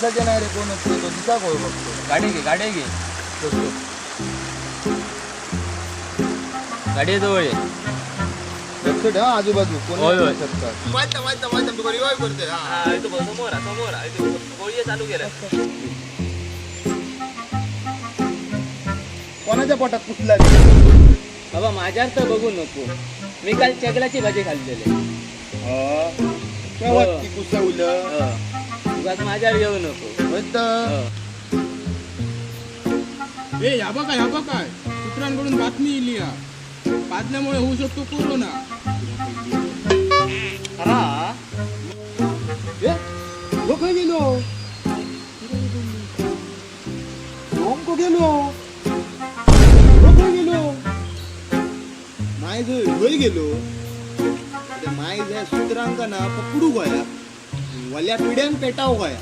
दिसाचे नाही रे कोण असतो तो दिसा कोण बघतो. गाडी घे, गाडी घे. गाडी जवळ ये. लक्ष ठेवा आजूबाजू कोण होय, होय. शकतात. वाजता वाजता वाजता तुका रिवाईव्ह करते हा. हा, इथं बघ, समोर आहे, समोर आहे. इथं गोळी चालू केलं. कोणाच्या पोटात कुठला? बाबा माझ्यावर तर बघू नको, मी काल चगलाची भाजी खाल्लेली. केव्हा ती कुसवलं? उगाच माझ्यावर येऊ नको. होय तर. ए, ह्या बघा, ह्या बघा, काय सूत्रांकडून बातमी इली हा. पाजल्यामुळे होऊ शकतो कोरोना. ए, हो खंय गेलो? को गेलो? हो खंय गेलो? माय जर खंय गेलो? ते माय जर सूत्रांका ना पकडू गोया, वल्या पिढ्यान पेटाव गोया.